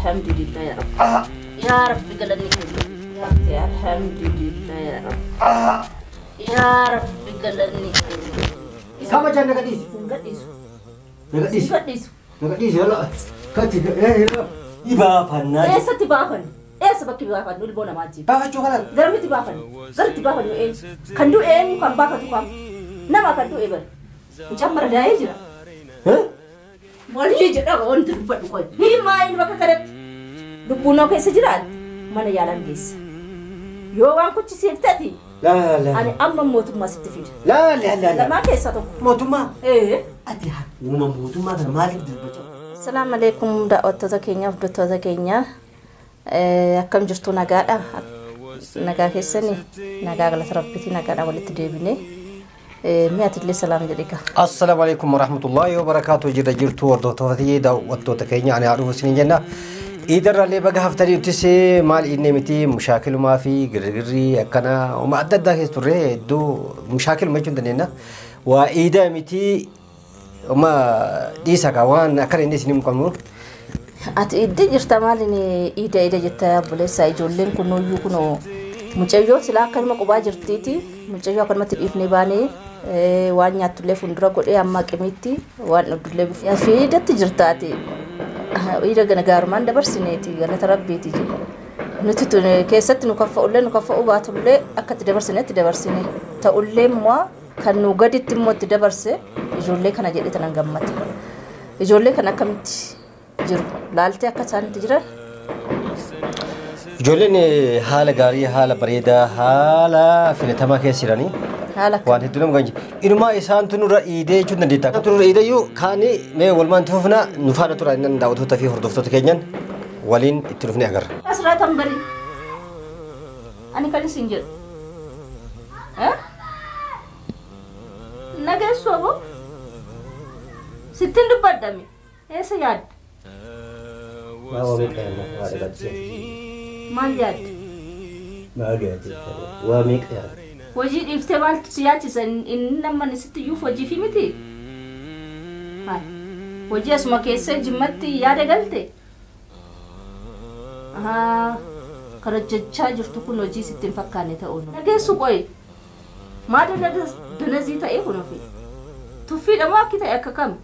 Alhamdulillah ya Rabbi. Yaa Rabbi galanni kee. Alhamdulillah ya Rabbi. Yaa Rabbi galanni kee. Sama jangan nak gadis. Sin gadhiisu. Nak gadis. Sin gadhiisu. Nak gadis ya lah. Kati eh ya. Ibaafanna. Eessatti baafannu? Eessa bakki baafannu ilmoo namaa ajjeefu? Baafachuu kana. Garamitti baafannu? Garitti baafannu eenyu? Kan du'e eenyu kan baafatu kam? Nama kan du'e bari. Mucaan maradaa'ee jira. Eh? Walii jedha wanti dubbadhu qoy. Himaa inni bakka kanatti lubbuun noo keessa jiraatti mana yaalaan geessa. Yoo waan kuchisiif ta'e La la. ani amma mootummaa sitti fida. La la la la. Lamaa keessaa tokko. Mootummaa. Ee. Ati uuma mootummaa kana maaliif dubbachaa? Assalamu alaikum daawwattoota keenyaaf hordoftoota keenya. Akkam jirtu nagaadha. Nagaa keessanii nagaa galata rabbiitii nagaadhaan walitti deebine. Mi'aatillee salaam jedhe gaa. Assalamu alaikum warahmatullahi wabarakatuh. Jirra jirtu hordoftoota fi daawwattoota keenya ani haadhuuf isiniin jenna. Iidarraallee baga haftanii nutis maal inni miti mushaakilumaa fi girgirrii akkana uma adda addaa keessa turre hedduu mushaakiluma jechuun dandeenya. Waa iida miti uma dhiisa kaa waan akkana inni isin qabnu. Ati iddoo jirta maaliin iida iida jetta obboleessa ijoolleen kunuyyuu kunoo mucayyoo silaa akkanuma qubaa jirtiiti mucayyoo akkanumatti dhiifnee baanee waan nyaattullee fuuldura godhee amma qimitti waan dhugdullee fi iidatti jirta ati iida gana gaarumaan dabarsineeti galata rabbiiti nuti keessatti nu kaffa'ullee nu kaffa'uu baatullee akka itti dabarsinetti dabarsine ta'ullee immoo kan nu gaditti immoo itti dabarse ijoollee kana jedhee tanan gammata ijoollee kana akkamitti jiru laaltee akka isaanitti jiran. Ijoolleen haala gaarii haala bareedaa haala filatamaa keessa jiranii. Haala Waan hedduu nama ganji. Inumaa isaantu nurra iidee jechuun dandeetta. Isaantu nurra iidee iyyuu kaanii mee walumaan itti fufna nu faana tura inni daawwattoota fi hordoftoota keenyan waliin itti dhufnee agarra. Asirraa bari. Ani kan isin jedhu. Nageessu aboo? Sittiin dubbadhame. Eessa yaadda? Waa meeqa yaadna? Waa dhagaatti. Maal yaadda? Maal yaadda? Waa meeqa yaadda? Hojii dhiiftee maaltu si yaachisa? Inni nama sitti iyyuu hojii fi miti? Maal? Hojii asuma keessa jimmatti yaada galte? Kan hojjechaa jirtu kun hojii sitti hin fakkaanne ta'uu. Nageessu qoyi. Maa danazii ta'ee kun ofii? Tuffiidha moo akki ta'e akka kam?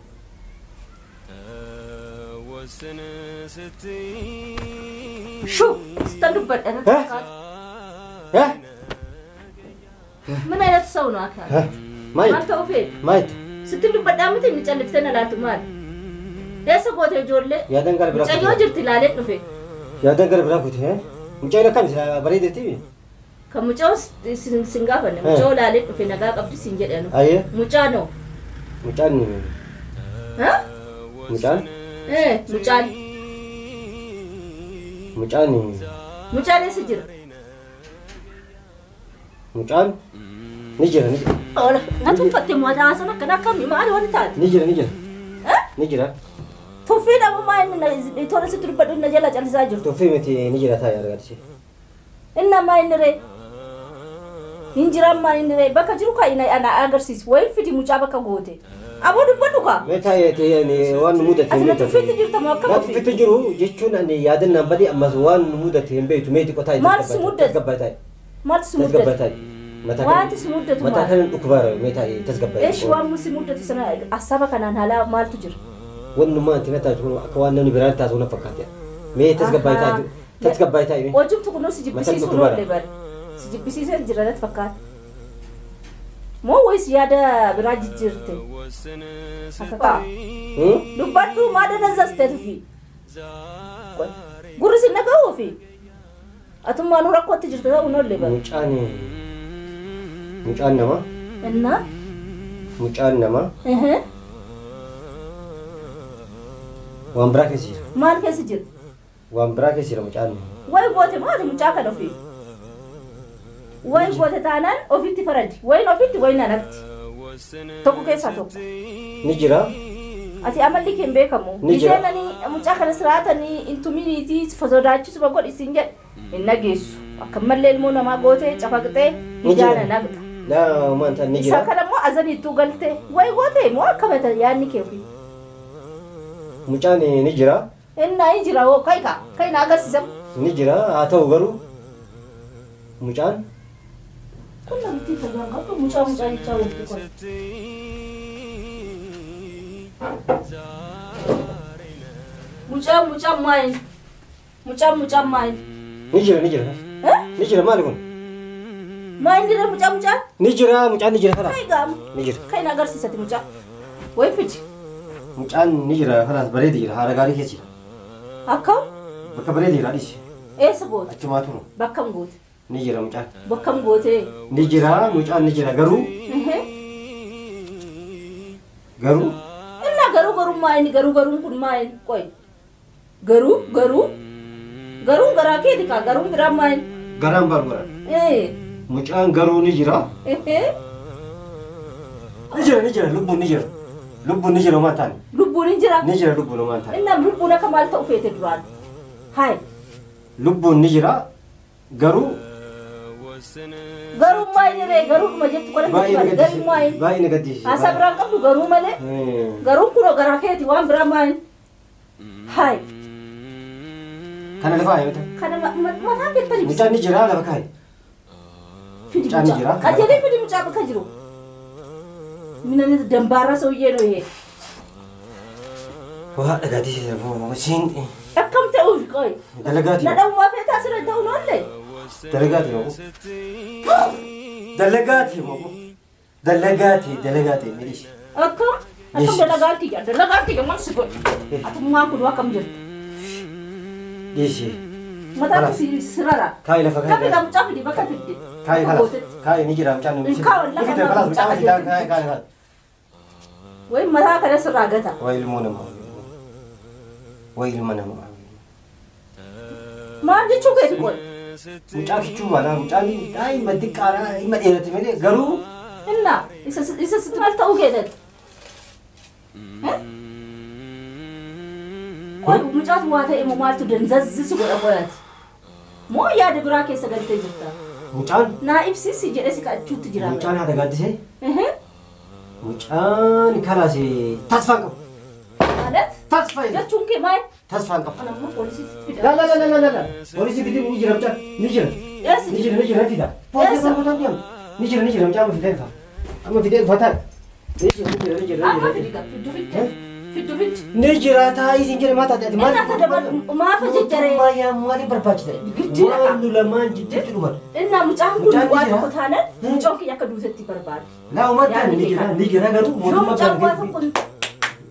Shuu! Sittan dubbadha natti fakkaata. Eh? ምን አይነት ሰው ነው አካል? ማየት ማል ተውፌ ማየት ስትል dubbadhaa miti inni calliftee na laaltu maal? Eessa goote ijoollee? Yaadan gara biraa Mucayyoo jirti laalee dhufe. Yaadan gara biraa kute mucayyoo akkam bareedetti? Kan mucaa sin gaafanne mucaa laalee dhufe nagaa qabdi sin jedhanu. Ayyee. Mucaa noo? Mucaan. Mucaan? Mucaan. Mucaan. Mucaan eessa jira? Mucaan ni jira ni jira. Ola, na tuffatte mootaa sana akkana akkami maali wanti taate? Ni jira ni jira. Ni jira. Tuffii dhabummaa inni tola sitti dubbadhu inni jala callisaa jirtu. Tuffii miti ni jira taa'ee argaatise. Inni ammaa inni ree. Hin jira ammaa inni ree bakka jiru kaa inni ana agarsiisu wayi fidi mucaa bakka goote. Aboo dubbadhu kaa. Mee taa'ee waan nu mudate. Ati na tuffiitti jirta moo akkam Na tuffiitti jiru jechuun ani yaadannaan badii ammas waan nu mudate hin beektu mee xiqqoo taa'ee. Maaltu si mudate? Tasgabbaa'ee taa'e. Maaltu si mudate? Tasgabbaa'ee taa'e. Wanti si muddatu maal? Mataa kanan dhukkubaara mee taa'ee tasgabbaa'ee. Eesh waan si muddatu sana asaba kanaan haala maaltu jira? Wannumaa anti na taatu kun akka waan namni biraan taatu na fakkaate. Mee tasgabbaa'ee taa'e. Tasgabbaa'ee taa'e. Hojimtu kunoo si jibbisiisuu noollee bari. Si jibbisiisee jira natti fakkaata. Moo wayis yaada biraa jijjiirte? Akka kaa. Dubbadhu maa danazzaste tufi? Gurri si naga'uu fi? Atummaa nu rakkootti jirta ta'uu noollee bari. Mucaan mucaan namaa. Innaa? Mucaan namaa. Waan biraa keessa jira. Maal keessa jira? Waan biraa keessa jira mucaan. Wayi goote maali mucaa kana ofii? Wayi goote taanaan ofitti faradi. Wayin ofitti wayin anatti. Tokko keessaa tokko. Ni jira. Ati amalli kee hin beekamu. Ni jira. Isheen mucaa kana siraatanii intuminiitii sodaachisuma godhi siin jedhe hin dhageessu. Akka mallee ilmoo namaa gootee cafaqxee ijaana naqxa. La maanta ni Isa jira. kana immoo azaniittuu galtee wayi gootee moo akka mata yaadni kee ofii? Mucaan ni jira. Innaa hin jira hoo kai kaa kai na agarsiisam. Ni jira haa ta'u garuu mucaan Kun namitti fayyaan qabdu mucaa mucaa jechaa oolti kun. Mucaa mucaa maayin? Mucaa mucaa maayin? Ni jira ni jira. Ni jira maali kun? Maayin jira mucaa mucaa? Ni jira mucaan ni jira kalaas. Kai gaamu. Ni jira. Kai na agarsiisati mucaa. Wayi fidi. Mucaan ni jira kalaas bareeda jira haala gaarii keessa jira. Akkam? Bakka bareeda jira dhiisi. Eessa goote? Achumaa turu. Bakkam goote? Ni jira mucaan. Bakkam goote? Ni jira mucaan ni jira garuu. Garuu. Inna garuu garuu maayin garuu garuun kun maayin qoy. Garuu garuu garuun garaa keeti kaa garuun biraa maayin. Garaan barbara. Mucaan garuu ni jira. Ni jira ni jira lubbuun ni jira. Lubbuun ni jira homaan taane. Lubbuun hin jira. Ni jira lubbuun homaan taane. Inna lubbuun akka maal ta'u feete duraan. Haay. Lubbuun ni jira garuu. Garuu maayin ree garuudhuma jettu kana garuu maayin. Baay'ee na gaddisiisa. Haasaa biraan qabdu garuu malee. Garuun kunoo garaa keeti waan biraa maayin. Haay. Kana lafa kaa'i. Kana mataa keetti ibsa. Mucaan ni jira lafa kaa'i. Fidi mucaa. Qajeelee fidi mucaa bakka jiru. Minani dambaarraa ሰውዬ ነው ይሄ። Waa dhagaatiisa siin. Akkam ta'uuf qoy. Dalagaati. Na dhawwaa feetaa sirra ta'uu noollee. Dalagaati moo. Dalagaati moo. Dalagaati dalagaati miidhis. Akkam akkam dalagaati yaa dalagaati yaa maal si godhe. Atummaan kun akkam jirta. Dhiisi. Mataan si sirara. Kaa'i lafa kaa'i. Kafi mucaa fidi bakka fidde. Kaa'i kalas. Kaa'i ni jira mucaan ni. Kaa'i lafa kalas mucaan fidaa kaa'i kaa'i kaa'i. Wayi mataa kana sirraa gata. Wayi ilmoo namaa. Wayi ilma namaa. Maal jechuu keeti qoy? Mucaa kichuu mala mucaan daa'ima xiqqaadha dhimma dheerate malee garuu. Inna isa sitti maal ta'uu keetan? Qoy mucaatu waa ta'e moo maaltu danzazzisu godha qoyaati? Moo yaada biraa keessa galtee jirta? Mucaan. Naa ibsisi jedhee si kadhachuutti jira. Mucaan haadha gaaddisee. Mucaan kalaas tasfaan qabu. ማለት? Tasfaa Jechuun kee maal? Tasfaan qabu. Kana immoo poolisiitti fida. La la la la la la. Poolisii fidee ni jira mucaan ni jira. Eessa Ni jira ni jira fida. Poolisii barbaadan ni jira ni jira mucaan fidee dhufa. Amma fidee dhufa ta'a. Ni jira ni jira ni jira. Amma fidi gaa fiddu fidde. Fiddu fidde. Ni jira taa'ii siin jedhe maal taate ati maal? Inni akka dabalu maafa jejjaree. Mootummaa yaa maaliif barbaachisa? Giddiidha. Waan nu lamaan jidduutti dhuman. Innaa mucaan kun waa tokko taanaan mucaan kiyya akka duutetti barbaade. Laa uumataan ni jira ni jira garuu Yoo mootummaa mucaan waa biraan tokko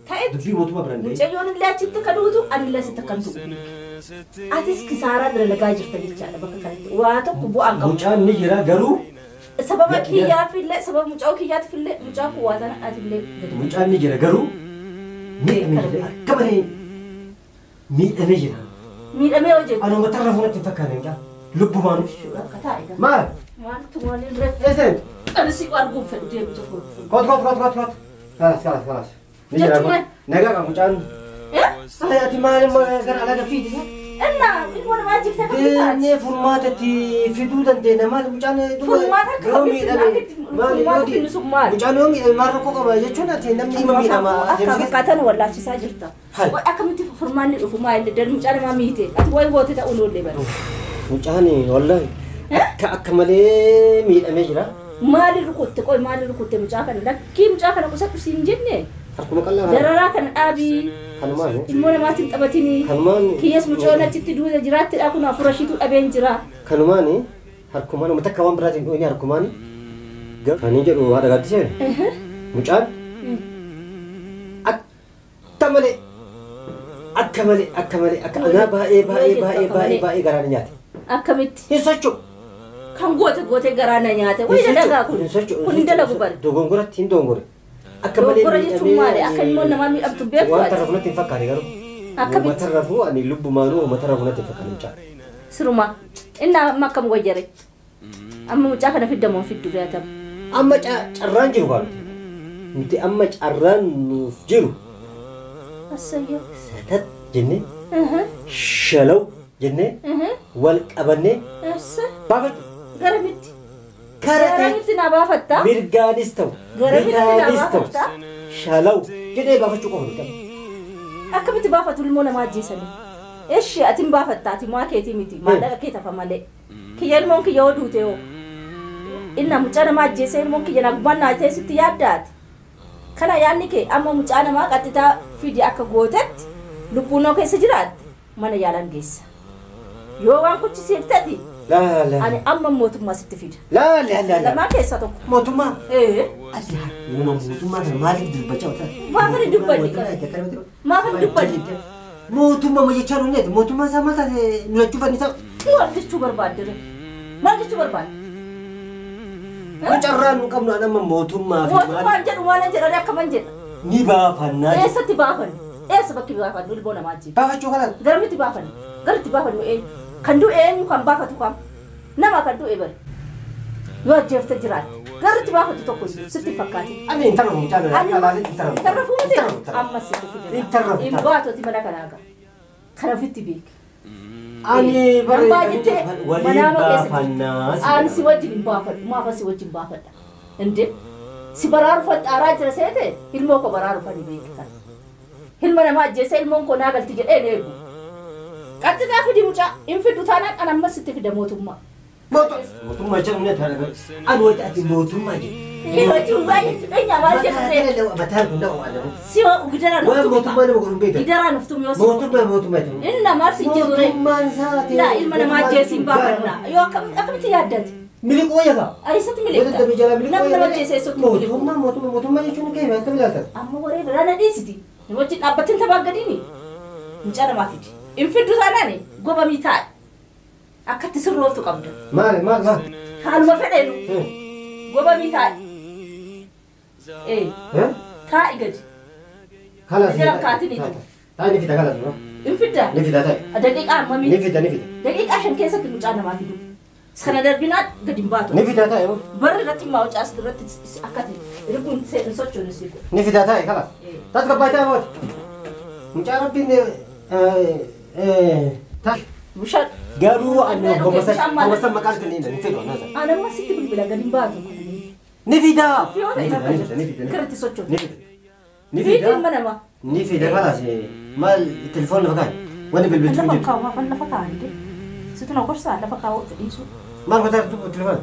ta'etti dubbii mootummaa biraan ga'e. mucayyoon illee achitti kan duutu ani illee asitti kan du'u. Atis kisaaraa dalagaa jirta jechaadha bakka kanatti waa tokko bu'aan qabu. Mucaan ni jira garuu Sababa kiyyaaf illee sababa mucaa kiyyaatiif illee mucaan kun waa tana ati illee gadi. Mucaan ni jira garuu miidhamee jira akka malee miidhamee jira. Miidhamee hojjetu. Ani uummata irra fuunatti hin fakkaanne mucaan lubbumaan. Akka taa'e gaa. Maal? Maaltu maaliin reef. Eessa? Ani si arguun fedhu deemu tokko. Kot kot kot kot kot. Kalas kalas kalas. Ni jira. Jechuun Nagaa qaba mucaan. Ati maal gara alaa daffiiti? Innaa ilmoo namaa jibtee kan bitaati. Deemnee furmaatatti fiduu dandeenya maal mucaan Furmaata akka yoo miidhame maal furmaata finnu sun maal? Mucaan yoo miidhame maal rakkoo qaba jechuun ati namni hima miidhama. Akka fakkaatan wallaalchisaa jirta. Hal. Akkamitti furmaanni dhufu maal dan mucaan namaa miite ati wayi goote ta'uu noollee bara. Mucaan wallahi akka akka malee miidhamee jira. Maali rukutte qoy maali rukutte mucaa kana lakkii mucaa kana qusadhu siin jenne Harkuma qal'aa kana. dararaa kana dhaabii Kanumaan. ilmoo namaatiin taphatinii Kanumaan. kiyyees mucoon achitti duute jiraattidha kun afura ishiitu dhabeen jira. Kanumaan harkumaan uummata akka waan biraatiin dhooyne harkumaan. Kan inni jedhu haadha gaaddisee mucaan akka malee akka malee akka malee akka anaa baay'ee baay'ee baay'ee baay'ee baay'ee garaa na nyaate. Akkamitti Hin socho'u. kan goote goote garaa na nyaate wayi dalagaa kun kun hin dalagu bari. Dogongoratti hin dogongore. Akka malee Dogongora jechuun maali? Akka ilmoon namaa miidhamtu beektu Waan ati. tarrafu natti hin fakkaane garuu. Akkamitti? Uummata rafuu ani lubbumaanuu uummata rafuu natti hin fakkaane mucaan. Siruma inni amma akkam wayyare amma mucaa kana fiddamoo fiddu beekama. Amma carraan jiru kaa nuti. Nuti amma carraan nuuf jiru Asayyo. satat jennee shalaw jennee wal qabannee Assa baafachuu. garamitti. Karatee Garamitti na baafatta. mirgaanis ta'u Garamitti na bitaanis ta'u baafatta. shalaw jedhee baafachuu qofa nuti amma. Akkamitti baafatu ilmoo namaa ajjeesanii? Eshi ati hin baafatta ati maa keetii miti maallaqa kee tafa malee. Kiyya ilmoon kiyya yoo duute hoo? Inna mucaa namaa ajjeesee ilmoon kiyya nagumaan naa ta'e sitti yaaddaati. Kana yaadni kee amma mucaa namaa qaxxitaa fidi akka gootetti lubbuun keessa jiraatte mana yaalan geessa. Yoo waan kuchisiiftati ani amma mootummaa sitti fida. Laa laa laa. Lamaan keessaa tokko. Mootummaa. Ee. Mootummaa kana maaliif dubbachaa oolta? Maafan dubbadhi? Maafan dubbadhi? Mootummaa jechaa nuyi neeti mootummaa isaa maal taate nu lachuu fannisaa. Maal jechuu barbaadde? Maal jechuu barbaadde? Mucarraan nu qabnu amma mootummaa fi maal. Mootummaan jedhu maal jedhanii akkaman jedha. Ni baafannaa. Eessatti baafannu? Eessa bakki baafannu ilmoo namaa ajjeesu? Baafachuu kana. Garamitti baafannu? Garitti baafannu eenyu? Kan du'e eenyu kan baafatu kam? Nama kan du'e bari. Yoo ajjeefte jiraatte garritti baafatu tokko sitti fakkaate. Ani hin tarrafu mucaa nana. Hin tarrafu miti. Amma sitti fide. Hin tarrafu. Hin baatoti mana kanaa gaa. Kana ofitti beeki. Ani Nan baay'attee waliin manaama keessa baafannaa. Ani si wajjin hin baafadhu. Maafa si wajjin baafadha? Inde si baraaruufan xaaraa jira seete ilmoo koo baraaruufan hin beeki kana. Ilma namaa ajjeesee ilmoon koo naa galti jedhee hin eegu. Qaxxitaa fidi mucaa hin fiddu taanaan an ammas sitti fida mootummaa. Mootummaa jedhamu ni taana. Ani wayita ati mootummaa jedhu. Hin hojii baay'ee dhenya maal jedhu Mataan kun dhaqu waan si gidaraa waan nuftu mootummaa nama godhu beektan. gidaraa nuftu yoo si Mootummaa mootummaa jedhamu. Inna maal si jiru ree. Mootummaan isaati. Laa ilma namaa ajjeesii hin baafanna. Yoo akkamitti yaaddate? Miliquu wayya. Eessatti miliqxa? Namni nama ajjeesee eessatti miliqu? Mootummaa mootummaa mootummaa jechuun kee akkam ilaaltan? Amma waree biraa na dhiisiti. Nama wajjin dhaabbatin tabaaggadiini. Mucaa namaa fidi. Hin fiddu taanaan gobamii taa'i. Akkatti sirrooftu qabda. Maali maal maal? Haaluma fedheenu gobamii taa'i. Ee taa'i gadi. Kalas. Jala kaatiniitu. Taa'i ni fida kalas. Hin fiddaa? Ni fida taa'i. Daqiiqaa hammamii? Ni fida ni fida. Daqiiqaa 5 keessatti mucaa namaa fidu. Sana darbinaan gadi hin baatu. Ni fida taa'i. Barri irratti maawucaas irratti akkati riguun hin sochoonu si godhu. Ni fida taa'i kalas. Taas gabbaa taa'i mooti. Mucaa rabbiin taa'i. Bishaan. Garuu ani gosa maqaan kan hin fedhu anasa. Ani amma sitti bilbila gadi hin baatu. Ni fida. Fiyoota Ni isa fida ni fida ni fida. Garatti sochoonu. Ni fida. Ni Fiidi fida. ilma namaa. Ni fida kalas. Maal telefoon lafa kaa'i. Wanni bilbiltu hin Lafa jiru. kaa'u maafan lafa kaa'ante. Situ na gorsaa lafa kaa'u dhiisu. Maal gotaa telefoon?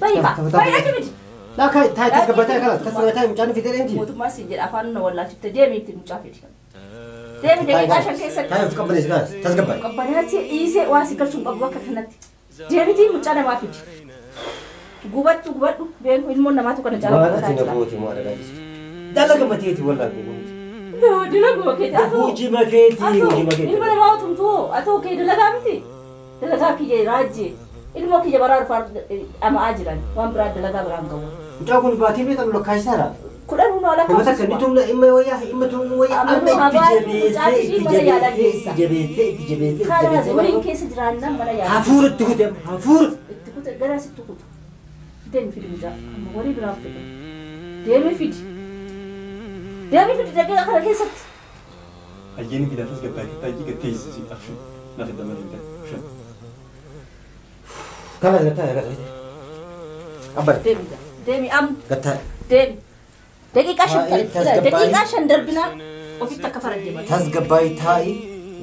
Bayi kaa. Bayi achi miti. Laa kaa'i taa'i tasgabbataa taa'i kalas tasgabbataa taa'i mucaan fidee deemti. Mootummaa siin jedha afaan na wallaalchifte deemiitti mucaa fidi. Deemi daqiiqaa 5 keessatti. Taa'i of qabbaneessi kalas tasgabba'i. Qabbanaatti dhiisee waa si galchuun qabu akka kanatti. Deemitii mucaa namaa fidi. Gubadhu gubadhu beeku ilmoon namaatu kana caalaa Waan ati gubataa na jira. gooti moo adagaa jirtu. Dalaga mateeti wallaa gubuuti. Dalaguma keeti atoo. Hojii makeeti hojii makeeti. Ilma namaa utumtuu atoo kee dalagaa miti. Dalagaa kiyya raajjee. Ilmoo kiyya baraaruuf dhama'aa jiran waan biraa dalagaa biraan gahu. Mucaan kun baatii meeqa nu lakkaa'isisaadha? 10 nu ala Nama takka ni tumna imma wayyaa imma tumna wayyaa Amma amma nu itti habaa jabeessee itti mucaa mana yaalaa jabeessee geessa. itti jabeessee itti jabeessee itti Kanas jabeessee waliin keessa jiraannaan mana yaalaa. hafuura itti kute hafuura. Itti kute garaa sitti kutu. Deemi fidi mucaa amma warii biraan fedha. Deemi fidi. Deemi fidi daqiiqa kana keessatti. Ayyaanni fida tasgabbaa'ee taa'ee gateessisi afshu na fida malee fida shan. Kalas gattaa gattaa. Abbaa Deemi deemi amma gattaa. deemi. Daqiiqaa 5 Taa'ee tasgabbaa'ee. daqiiqaa 5 darbinaan ofitti akka farajje malee. Tasgabbaa'ee taa'i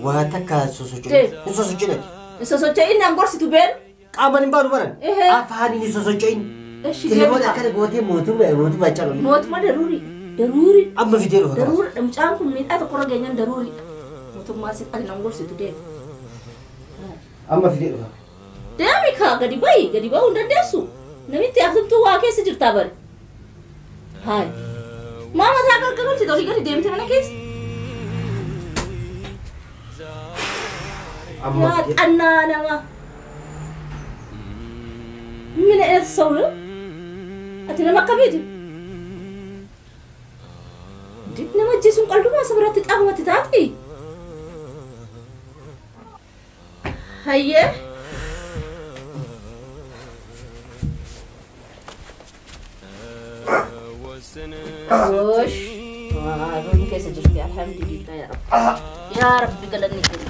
waa takka sosocho'e. Deemi. Hin sosocho'in. Hin sosocho'in naan gorsitu beenu. Qaamaan hin baanu baran. Ehee. Afaan hin sosocho'in. Eshi Telefoon deemi. akkana gootee mootummaa mootummaa caalu. Mootummaa daruuri daruuri Amma fidee dhufa kalas. daruuri mucaan kun miidhaa tokkorra geenyaan daruuri. Mootummaa si ati naan gorsitu deemi. Amma fidee dhufa. Deemi kaa gadi bahi gadi bahuu hin dandeessu. Namitti aftumtuu waa keessa jirtaa bari. Hayi. Maa mataa gargagalchite olii gadi deemte mana keessa. Amma Yaa fidee. xannaa namaa. ምን አይነት ሰው ነው? Ati nama akkamiiti? Nama ajjeesuun qal'uma isa biratti xaafamatti taati. Hayyee. Gosh. Waa keessa jirti alhamdulillah yaa Rabbi. Yaa Rabbi galanni kee.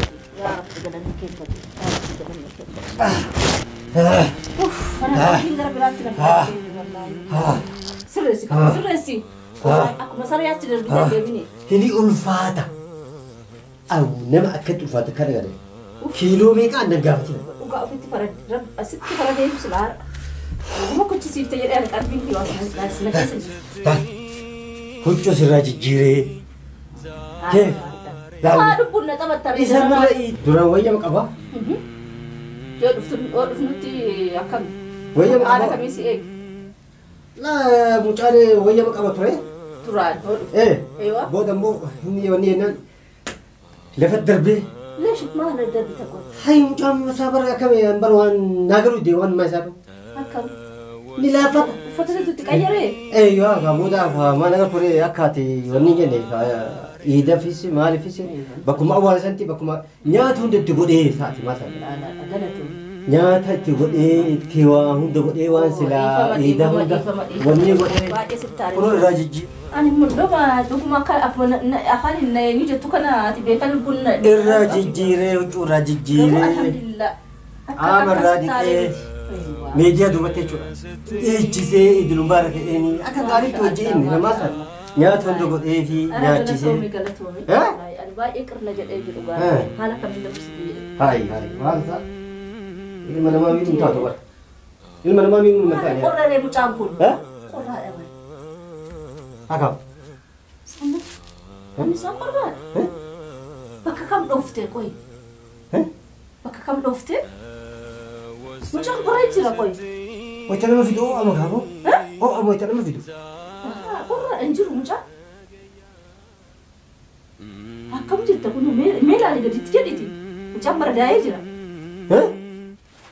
Yaa Rabbi galanni kee. Yaa Rabbi galanni kee. Uff, kana qalbiin gara biraatti na fudhattee wallaahi. Sirreessi sirreessi. Akkuma saree achi darbitee deebine. Hini ulfaata. Aw nama akkatti ulfaata kana gade. Kiiloo meeqa annan gaafatina. Dhugaa ofitti faradde asitti faradee silaa. Dhuguma kuchisiifte jedhee ani qalbiin kiyoo as na keessa jiru. Huccuu sirraa jijjiiree. Haa lubbuun na taphatta. Isa mara duraan wayyama qaba. Yoo dhufnutti akkam? Wayyama qaba. Haala kamii si eegi? Laa mucaan wayyama qaba ture. Duraan yoo dhuftu. Booda immoo inni wanni jennaan lafa darbee. Leesh maal darbite kun? Hayi mucaan isaa bara akkami bara waan naa galuu dee waan isaa ta'u. Akkam? Ni laafata. Uffata itti qayyaree? Eeyyoo booda maal agar ture akkaati wanni jenne iidafis maaliifis bakkuma awwaala sanatti bakkuma nyaata hunda itti godhee saati maal taate. Nyaata itti godhee itti waa hunda godhee waan silaa iida hunda wanni godhee kunoo irraa jijji. Ani immoo dhuguma akka afaan hin eenyu jettu kana ati beekan lubbuun. Irraa jijjiiree huccuu irraa jijjiiree. Alhamdulillah. Qaama irraa dhiqee. Meediyaa duubatti jechuudha. Dhiichisee idil mubaarak jedheenii akka gaariitti hojii inni namaa sana nyaata hunda godhee fi nyaachisee. Ani baay'ee qirna jedhee jiru gaara. Haala kamiin dabarsite jedhe. Hayi hayi maal ta'a? Ilma namaa miidhuun taatu bara. Ilma namaa miidhuun hin taane. Qorraree mucaan kun. Qorraadha bara. Akkam? Sanna. Inni isaan qorraadha. Bakka kam dhoofte qoyi? Bakka kam dhoofte? Mucaan qorree jira qoyi. Wayita nama fidu oo ama kaafoo? Oo ama wayita nama fidu. Qorraadha hin jiru mucaan. Akkam jetta kun mee ilaali gaditti jedhiti. Mucaan baradaa'ee jira.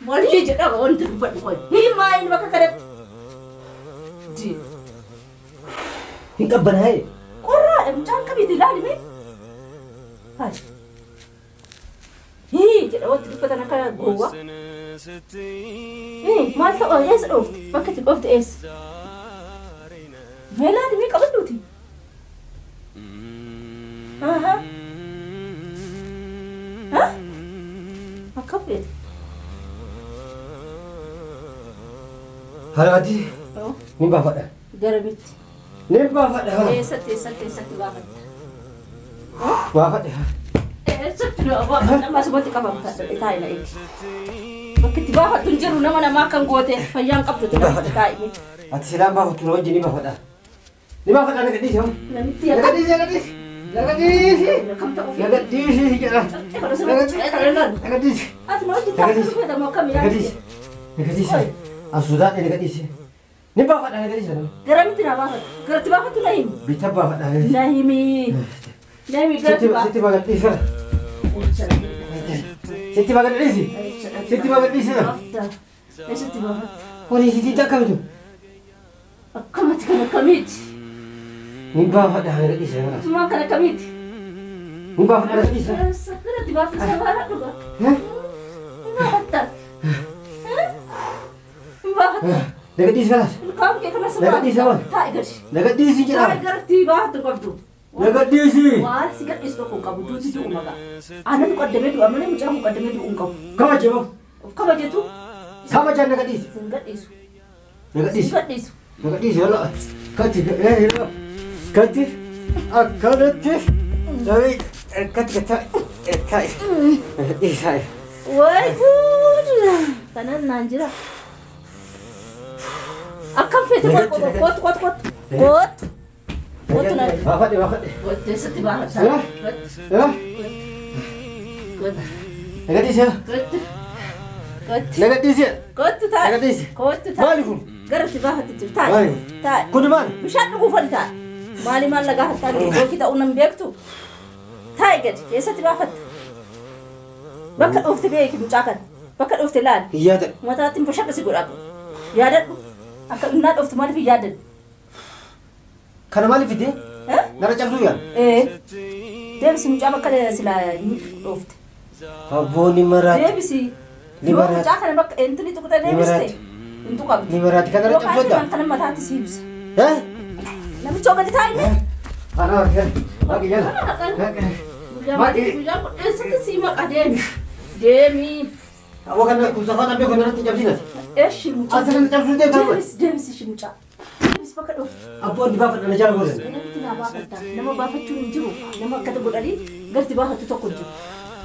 Walii jedha wanti dubbadhu qoyi. Himaa inni bakka kanatti. Hin qabbanaa'ee? Qorraadha mucaan qabiiti ilaali mee. Hayi. Hii jedha wanti dubbatan akka gowwaa. Maal ta'u eessa dhoofte? Bakka itti dhoofte eessa? Mee ilaali mee qabadhuuti. Akkam feete? Haraati ni baafadha. Garamitti? Ni baafadha. Eessatti eessatti eessatti baafatta? Baafadha. Eessatti baafadha? Amma asumatti qabamta taa'i na eegi. Bakka itti baafattu hin jiru nama namaa kan goote fayyaan qabdu namitti taa'ime. Ati silaan baafattu na wajjin ni baafadha. Ni baafadha na gadhiisi. Namitti Na gadhiisi na gadhiisi. Na gadhiisi. Kam ta'uuf? Na gadhiisi jedha. Na gadhiisi. Ati na wajjin taa'uu feetamu akkam Na gadhiisi. Na gadhiisi. Asuudhaan na gadhiisi. Ni baafadha na gadhiisi. Garamitti na baafattu? Garatti baafattu na himi. Bitta baafadha. Na himi. Na himi garatti baafattu. Sitti bagadhiisi. Sitti bagadhiisi. Sitti bagadhiisi. Eessatti baafattu? Horii sitti akkamitu? Akkamatti kan akkamiiti? Ni baafadha na gadhiisi. Tumaan kan akkamiiti? Ni baafadha na gadhiisi. Garatti baafattu baafadhu. Hin baafatta. Hin baafatta. Na gadhiisi kalaas. Ilkaan kee kana Na gadhiisi waan. Taa'i gadi. Na gadhiisi jedha. Taa'i garatti baafattu qabdu. Na gadhiisi. Waan si gadhiisu tokko hin qabu duuti du'u maqaa. Anatu qaddamee du'a malee mucaan kun qaddamee du'u hin qabu. Kabajamoo. Of kabajetu. Kabajaan na gadhiisi. Sin gadhiisu. Na gadhiisi. Sin gadhiisu. Na gadhiisi yalla. Katti yalla. Katti akkanatti. Ta'i katti katti ta'i. Na gadhiisi. Wayi guud. Kanan naan jira. Akkam feete kottu kottu kottu kottu. Kottu na. Baafadhe baafadhe. Kottu eessatti baafatta? Kottu. Na gadhiisi. Kottu. Kottu. Na gadhiisi. Kottu taa'i. Na gadhiisi. Kottu taa'i. Maali kun? Garatti baafatte jiru taa'i. Maali? Taa'i. Kun maali? Bishaan dhuguuf oli taa'i. Maali maal lagaa hattaa dhugu ta'uu nan beektu? Taa'i gadi eessatti baafatta? Bakka dhoofte beeki mucaa kana. Bakka dhoofte laali. Hin yaadadhu. Mataatti hin bashaqqa si godhaa. Yaadadhu. Akka innaa dhooftu maaliif hin yaadadhu? Kana maaliif fidee? Nara cabsuu yaala? Deebisi mucaa bakka silaa dhoofte. Abboonni maraati. Deebisi. Yoo mucaa kana bakka intini tuqxe deebiste. Hin tuqamtu. Ni maraati kana nara cabsuu Yookaan kana mataatti si ibsa. Namicha gadi taa'ime. Ana maqi jala. Maqi. Guyyaa kun eessatti si maqa deemi. Deemi. Awwa kana kun safaa dhabee kun irratti cabsinati. Eshi mucaa. Asirratti cabsuu deemta. Deebisi deebisi shi mucaa. Deebisi. bakka dhoofte. Abboonni baafadha na jala godhan. Namatti naa baafatta. Nama baafachuun hin jiru. Nama akkata godhanii garti baafatu tokko hin jiru.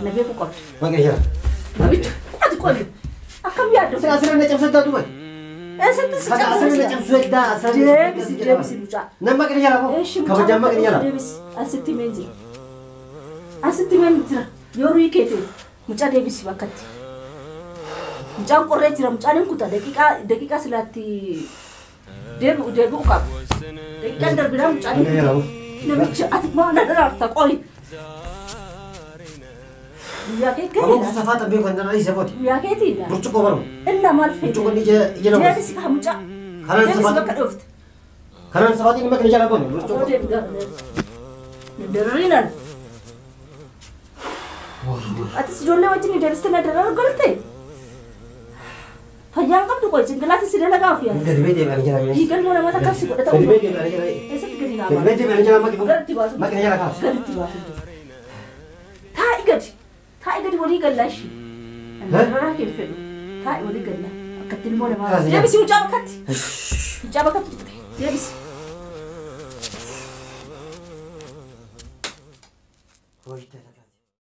Na beeku qabda. Maqni jala. Namicha ati qolli. Akkam yaaddu? Sila asirra na cabsattaa duuba. Eessatti si Kana asirra na cabsa? cabsattaa asirra. Deebisi deebisi mucaa. Nama maqni jala moo? Eeshi mucaa Kabajaan maqni jala. deebisi. Asitti himeen jira. Asitti himeen jira. Yoo ruyi kee feete mucaa deebisi bakkatti. Mucaan qorree jira mucaan hin kuta daqiiqaa silaatti deebi'u deebi'u qaba. Daqiiqaan darbinaa mucaan hin Maqni jala kuta. moo? Namicha ati maa na daraarta qoyi. Guyyaa kee Aboo gaheedha. kuusaa faata beeku kan dhala isa booti. Guyyaa keetiidha. Burcuqqoo baru. Inna maal feete? Burcuqqoon ija ija nama. Deebisi kaa mucaa. Karaan Deebisi safaata. bakka dhoofte. Karaan safaatiin maqni jala goone Aboo burcuqqoo. deebi gaafa. Darariinaan. Atis ijoollee wajjin deebistee na daraara galte. Fayyaan qabdu qoy jingilaati si dalagaa of yaada. Gadi bee deebi'anii jala. Hiigalmoo namoota akkam si godhata Gadi bee deebi'anii jala. Eessatti gadi naa Gadi bee baatu? deebi'anii jala maqni Garatti baasu. maqni jala kaas. Gaditti baasu. Taa'i gadi. Taa'i gadi walii gallaa ishee. Dararaa kee fedhu. Taa'i walii gallaa. Akkatti ilmoo namaa. Kaas jala. Deebisi mucaa bakkatti. Mucaa bakkatti tuqxe. Deebisi. Hojii.